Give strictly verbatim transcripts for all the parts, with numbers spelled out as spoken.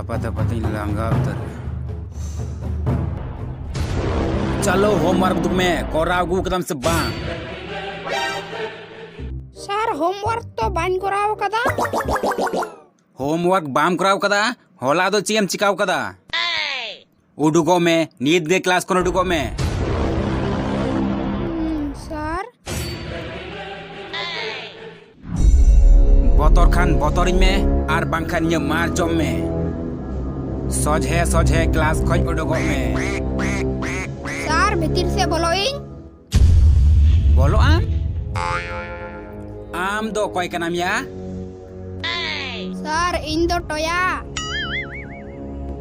ᱟᱯᱟᱛ ᱟᱯᱟᱛᱤᱧ ᱞᱟᱸᱜᱟ ᱩᱛᱟᱹᱨ᱾ ᱪᱟᱞᱳ, ᱦᱳᱢᱣᱟᱨᱠ ᱩᱫᱩᱜ ᱢᱮ, ᱠᱚᱨᱟᱣ ᱟᱹᱜᱩ ᱠᱟᱫᱟᱢ ᱥᱮ ᱵᱟᱝ? ᱥᱟᱨ, ᱦᱳᱢᱣᱟᱨᱠ ᱛᱚ ᱵᱟᱹᱧ ᱠᱚᱨᱟᱣ ᱠᱟᱫᱟ᱾ ᱦᱳᱢᱣᱟᱨᱠ ᱵᱟᱢ ᱠᱚᱨᱟᱣ ᱠᱟᱫᱟ? ᱦᱚᱞᱟ ᱫᱚ ᱪᱮᱫ ᱮᱢ ᱪᱤᱠᱟᱹᱣ ᱠᱟᱫᱟ? ᱩᱰᱩᱠᱚᱜ ᱢᱮ, ᱱᱤᱛ ᱜᱮ ᱠᱞᱟᱥ ᱠᱷᱚᱱ ᱩᱰᱩᱠᱚᱜ ᱢᱮ᱾ ᱦᱩᱸ, ᱥᱟᱨ᱾ ᱵᱚᱛᱚᱨ ᱠᱷᱟᱱ ᱵᱚᱛᱚᱨᱤᱧ ᱢᱮ, ᱟᱨ ᱵᱟᱝᱠᱷᱟᱱ ᱤᱧᱟᱹᱜ ᱢᱟᱨ ᱡᱚᱢ ᱢᱮ᱾ ᱥᱚᱡᱷᱮ ᱥᱚᱡᱷᱮ ᱠᱞᱟᱥ ᱠᱷᱚᱱ ᱩᱰᱩᱠᱚᱜ ᱢᱮ᱾ ᱥᱟᱨ, ᱵᱷᱤᱛᱤᱨ ᱥᱮᱫ ᱵᱚᱞᱚᱜ ᱤᱧ᱾ ᱵᱚᱞᱚᱜ ᱟᱢ? ᱟᱢ ᱫᱚ ᱚᱠᱚᱭ ᱠᱟᱱᱟᱢ ᱭᱟ? ᱥᱟᱨ, ᱤᱧ ᱫᱚ ᱴᱚᱭᱟ᱾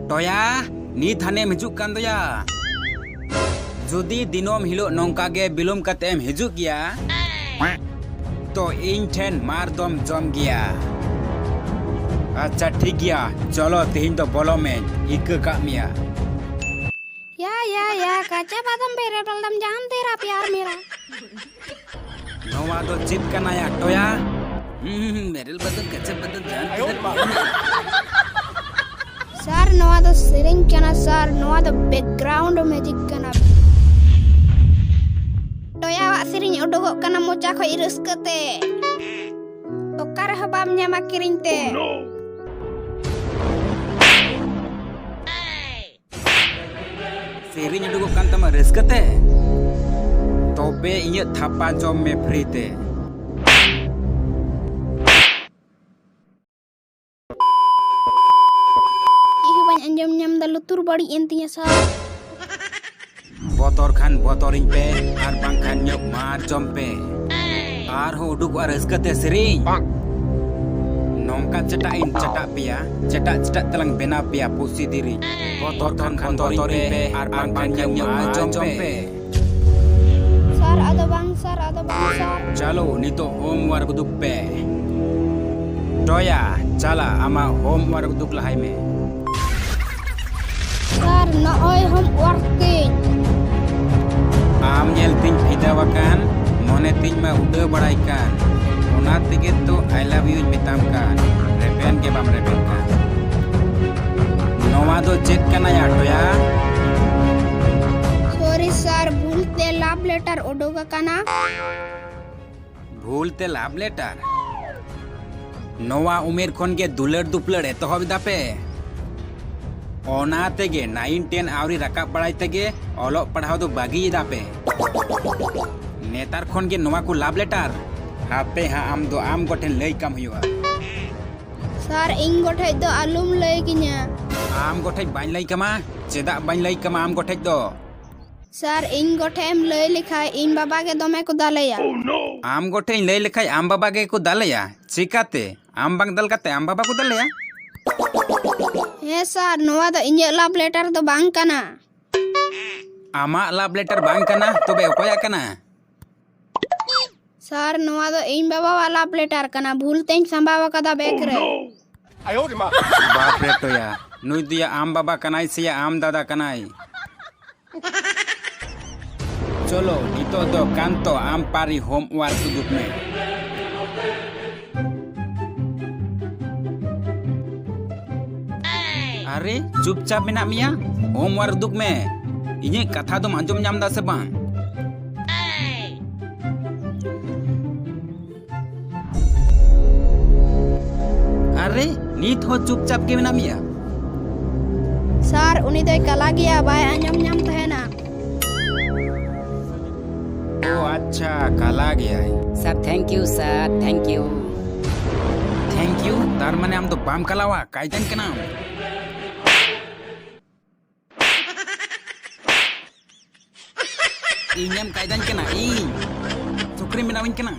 ᱴᱚᱭᱟ, ᱱᱤᱛ ᱦᱟᱱᱮᱢ ᱦᱤᱡᱩᱜ ᱠᱟᱱ ᱫᱚᱭᱟ᱾ ᱡᱩᱫᱤ ᱫᱤᱱᱟᱹᱢ ᱦᱤᱞᱳᱜ ᱱᱚᱝᱠᱟ ᱜᱮ ᱵᱤᱞᱚᱢ ᱠᱟᱛᱮ ᱮᱢ ᱦᱤᱡᱩᱜ ᱜᱮᱭᱟ, ᱛᱚ ᱤᱧ ᱴᱷᱮᱱ ᱢᱟᱨ ᱫᱚᱢ ᱡᱚᱢ ᱜᱮᱭᱟ᱾ ᱟᱪᱪᱷᱟ, ᱴᱷᱤᱠ ᱜᱮᱭᱟ, ᱪᱚᱞᱚ, ᱛᱮᱦᱮᱧ ᱫᱚ ᱵᱚᱞᱚ ᱢᱮᱧ, ᱤᱠᱟᱹ ᱠᱟᱜ ᱢᱮᱭᱟ᱾ या या या, कच्चा बादाम पे रटल दम जान तेरा प्यार मेरा। ᱱᱚᱣᱟ ᱫᱚ ᱪᱮᱫ ᱠᱟᱱᱟ ᱭᱟ, ᱴᱚᱭᱟ? ᱦᱩᱸ, ᱢᱮᱨᱮᱞ ᱵᱟᱫᱟᱢ, ᱠᱟᱪᱟ ᱵᱟᱫᱟᱢ, ᱡᱟᱱ ᱛᱮᱨᱟ ᱯᱭᱟᱨ ᱢᱮᱨᱟ᱾ ᱥᱟᱨ, ᱱᱚᱣᱟ ᱫᱚ ᱥᱮᱨᱮᱧ ᱠᱟᱱᱟ ᱥᱟᱨ, ᱱᱚᱣᱟ ᱫᱚ ᱵᱮᱠᱜᱨᱟᱣᱩᱱᱰ ᱢᱤᱣᱡᱤᱠ ᱠᱟᱱᱟ᱾ ᱴᱚᱭᱟᱣᱟᱜ ᱥᱮᱨᱮᱧ ᱩᱰᱩᱠᱚᱜ ᱠᱟᱱᱟ ᱢᱚᱪᱟ ᱠᱷᱚᱡ ᱨᱟᱹᱥᱠᱟᱹ ᱛᱮ᱾ ᱚᱠᱟ ᱨᱮᱦᱚᱸ ᱵᱟᱢ ᱧᱟᱢᱟ ᱠᱤᱨᱤᱧ ᱛᱮ᱾ ᱥᱮᱨᱮᱧ ᱩᱰᱩᱠᱚᱜ ᱠᱟᱱ ᱛᱟᱢᱟ ᱨᱟᱹᱥᱠᱟᱹ ᱛᱮ, ᱛᱚᱵᱮ ᱤᱧᱟᱹᱜ ᱛᱷᱟᱯᱟ ᱡᱚᱢ ᱢᱮ ᱯᱷᱨᱤ ᱛᱮ᱾ ᱪᱮᱫ ᱦᱚᱸ ᱵᱟᱹᱧ ᱟᱸᱡᱚᱢ ᱧᱟᱢ ᱫᱟ, ᱞᱩᱛᱩᱨ ᱵᱟᱹᱲᱤᱡ ᱮᱱ ᱛᱤᱧᱟ ᱥᱟᱨ᱾ ᱵᱚᱛᱚᱨ ᱠᱷᱟᱱ ᱵᱚᱛᱚᱨᱤᱧ ᱯᱮ, ᱟᱨ ᱵᱟᱝᱠᱷᱟᱱ ᱧᱚᱜ ᱢᱟᱨ ᱡᱚᱢ ᱯᱮ᱾ ᱟᱨᱦᱚᱸ ᱩᱰᱩᱠᱚᱜᱼᱟ ᱨᱟᱹᱥᱠᱟᱹ ᱛᱮ ᱥᱮᱨᱮᱧ᱾ ᱱᱚᱝᱠᱟ ᱪᱮᱴᱟᱜ ᱤᱧ ᱪᱮᱴᱟᱜ ᱯᱮᱭᱟ, ᱪᱮᱴᱟᱜ ᱪᱮᱴᱟᱜ ᱛᱮᱞᱟᱝ ᱵᱮᱱᱟᱣ ᱯᱮᱭᱟ ᱯᱩᱥᱤ ᱫᱤᱨᱤ᱾ ᱵᱚᱛᱚᱨ ᱠᱷᱟᱱ ᱵᱚᱛᱚᱨᱤᱧ ᱯᱮ, ᱟᱨ ᱵᱟᱝᱠᱷᱟᱱ ᱧᱚᱜ ᱢᱟᱨ ᱡᱚᱢ ᱯᱮ᱾ ᱥᱟᱨ, ᱟᱫᱚ ᱵᱟᱝ ᱥᱟᱨ, ᱟᱫᱚ ᱵᱟᱝ ᱥᱟᱨ᱾ ᱪᱟᱞᱳ, ᱱᱤᱛᱚᱜ ᱦᱳᱢᱣᱟᱨᱠ ᱩᱫᱩᱜ ᱯᱮ᱾ ᱴᱚᱭᱟ, ᱪᱟᱞᱟ, ᱟᱢᱟᱜ ᱦᱳᱢᱣᱟᱨᱠ ᱩᱫᱩᱜ ᱞᱟᱦᱟᱭ ᱢᱮ᱾ ᱥᱟᱨ, ᱱᱚᱜᱼᱚᱭ ᱦᱳᱢᱣᱟᱨᱠ ᱛᱤᱧ᱾ ᱟᱢ ᱧᱮᱞ ᱛᱤᱧ ᱯᱷᱤᱫᱟ ᱟᱠᱟᱱ, ᱢᱚᱱᱮ ᱛᱤᱧ ᱢᱟ ᱩᱰᱟᱹᱣ ᱵᱟᱲᱟᱭ ᱠᱟᱱ, ᱚᱱᱟ ᱛᱮᱜᱮ ᱛᱚ I love youᱧ ᱢᱮᱛᱟᱢ ᱠᱟᱱ, ᱨᱮᱵᱮᱱ ᱜᱮ ᱵᱟᱢ ᱨᱮᱵᱮᱱ ᱠᱟᱱ᱾ ᱱᱚᱣᱟ ᱫᱚ ᱪᱮᱫ ᱠᱟᱱᱟ ᱭᱟ ᱴᱚᱭᱟ? ᱥᱚᱨᱤ ᱥᱟᱨ, ᱵᱷᱩᱞ ᱛᱮ ᱞᱟᱵᱷ ᱞᱮᱴᱟᱨ ᱩᱰᱩᱠ ᱟᱠᱟᱱᱟ᱾ ᱵᱷᱩᱞ ᱛᱮ ᱞᱟᱵᱷ ᱞᱮᱴᱟᱨ? ᱱᱚᱣᱟ ᱩᱢᱮᱨ ᱠᱷᱚᱱ ᱜᱮ ᱫᱩᱞᱟᱹᱲ ᱫᱩᱯᱞᱟᱹᱲ ᱮᱛᱚᱦᱚᱵ ᱮᱫᱟ ᱯᱮ᱾ ᱚᱱᱟ ᱛᱮᱜᱮ ᱱᱟᱭᱤᱱ ᱴᱮᱱ ᱟᱹᱣᱨᱤ ᱨᱟᱠᱟᱵ ᱵᱟᱲᱟᱭ ᱛᱮᱜᱮ ᱚᱞᱚᱜ ᱯᱟᱲᱦᱟᱣ ᱫᱚ ᱵᱟᱹᱜᱤ ᱮᱫᱟ ᱯᱮ᱾ ᱱᱮᱛᱟᱨ ᱠᱷᱚᱱ ᱜᱮ ᱱᱚᱣᱟ ᱠᱚ ᱞᱟᱵᱷ ᱞᱮᱴᱟᱨ? ᱦᱟᱯᱮ ᱦᱟᱸᱜ, ᱟᱢ ᱫᱚ ᱟᱢ ᱜᱚᱴᱷᱮᱱ ᱞᱟᱹᱭ ᱠᱟᱢ ᱦᱩᱭᱩᱜᱼᱟ᱾ ᱥᱟᱨ, ᱤᱧ ᱜᱚᱴᱷᱮᱡ ᱫᱚ ᱟᱞᱚᱢ ᱞᱟᱹᱭ ᱠᱤᱧᱟ᱾ ᱟᱢ ᱜᱚᱴᱷᱮᱡ ᱵᱟᱹᱧ ᱞᱟᱹᱭ ᱠᱟᱢᱟ? ᱪᱮᱫᱟᱜ ᱵᱟᱹᱧ ᱞᱟᱹᱭ ᱠᱟᱢᱟ ᱟᱢ ᱜᱚᱴᱷᱮᱡ ᱫᱚ? ᱥᱟᱨ, ᱤᱧ ᱜᱚᱴᱷᱮᱡ ᱮᱢ ᱞᱟᱹᱭ ᱞᱮᱠᱷᱟᱡ ᱤᱧ ᱵᱟᱵᱟ ᱜᱮ ᱫᱚᱢᱮ ᱠᱚ ᱫᱟᱞᱮᱭᱟ᱾ ᱟᱢ ᱜᱚᱴᱷᱮᱡ ᱤᱧ ᱞᱟᱹᱭ ᱞᱮᱠᱷᱟᱡ ᱟᱢ ᱵᱟᱵᱟ ᱜᱮ ᱠᱚ ᱫᱟᱞᱮᱭᱟ? ᱪᱤᱠᱟᱛᱮ? ᱟᱢ ᱵᱟᱝ ᱫᱟᱞ ᱠᱟᱛᱮ ᱟᱢ ᱵᱟᱵᱟ ᱠᱚ ᱫᱟᱞᱮᱭᱟ? ᱦᱮᱸ ᱥᱟᱨ, ᱱᱚᱣᱟ ᱫᱚ ᱤᱧᱟᱹᱜ ᱞᱟᱵᱷ ᱞᱮᱴᱟᱨ ᱫᱚ ᱵᱟᱝ ᱠᱟᱱᱟ᱾ ᱟᱢᱟᱜ ᱞᱟᱵᱷ ᱞᱮᱴᱟᱨ ᱵᱟᱝ ᱠᱟᱱᱟ, ᱛᱚᱵᱮ ᱚᱠᱚᱭᱟᱜ ᱠᱟᱱᱟ? ᱥᱟᱨ, ᱱᱚᱣᱟ ᱫᱚ ᱤᱧ ᱵᱟᱵᱟᱣᱟᱜ ᱞᱟᱵᱷ ᱞᱮᱴᱟᱨ ᱠᱟᱱᱟ, ᱵᱷᱩᱞ ᱛᱮᱧ ᱥᱟᱸᱵᱟᱣ ᱟᱠᱟᱫᱟ ᱵᱮᱜᱽ ᱨᱮ᱾ ᱵᱟᱯ ᱨᱮ ᱴᱚᱭᱟ, ᱱᱩᱭ ᱫᱚᱭᱟ ᱟᱢ ᱵᱟᱵᱟ ᱠᱟᱱᱟᱭ ᱥᱮᱭᱟ ᱟᱢ ᱫᱟᱫᱟ ᱠᱟᱱᱟᱭ? ᱪᱚᱞᱚ, ᱱᱤᱛᱚᱜ ᱫᱚ ᱠᱟᱱᱛᱚ ᱟᱢ ᱯᱟᱹᱨᱤ ᱦᱳᱢᱣᱟᱨᱠ ᱩᱫᱩᱜ ᱢᱮ᱾ ᱟᱨᱮ, ᱪᱩᱯᱪᱟᱯ ᱢᱮᱱᱟᱜ ᱢᱮᱭᱟ? ᱦᱳᱢᱣᱟᱨᱠ ᱩᱫᱩᱜ ᱢᱮ᱾ ᱤᱧᱟᱹᱜ ᱠᱟᱛᱷᱟ ᱫᱚᱢ ᱟᱸᱡᱚᱢ ᱧᱟᱢ ᱫᱟ ᱥᱮ ᱵᱟᱝ? ᱟᱨᱮ, ᱱᱤᱛ ᱦᱚᱸ ᱪᱩᱯᱪᱟᱯ ᱜᱮ ᱢᱮᱱᱟᱜ ᱢᱮᱭᱟ? ᱥᱟᱨ, ᱩᱱᱤ ᱫᱚᱭ ᱠᱟᱞᱟ ᱜᱮᱭᱟ, ᱵᱟᱭ ᱟᱸᱡᱚᱢ ᱧᱟᱢ ᱛᱟᱦᱮᱱᱟ᱾ ᱳ ᱟᱪᱪᱷᱟ, ᱠᱟᱞᱟ ᱜᱮᱭᱟᱭ᱾ ᱥᱟᱨ, thank you sir, thank you᱾ Thank you? ᱛᱟᱨ ᱢᱟᱱᱮ ᱟᱢ ᱫᱚ ᱵᱟᱢ ᱠᱟᱞᱟᱣᱟ, ᱠᱟᱭᱫᱟᱧ ᱠᱟᱱᱟᱢ᱾ ᱤᱧᱮᱢ ᱠᱟᱭᱫᱟᱧ ᱠᱟᱱᱟ, ᱤᱧ? ᱥᱩᱠᱨᱤᱢ ᱵᱮᱱᱟᱣᱤᱧ ᱠᱟᱱᱟ?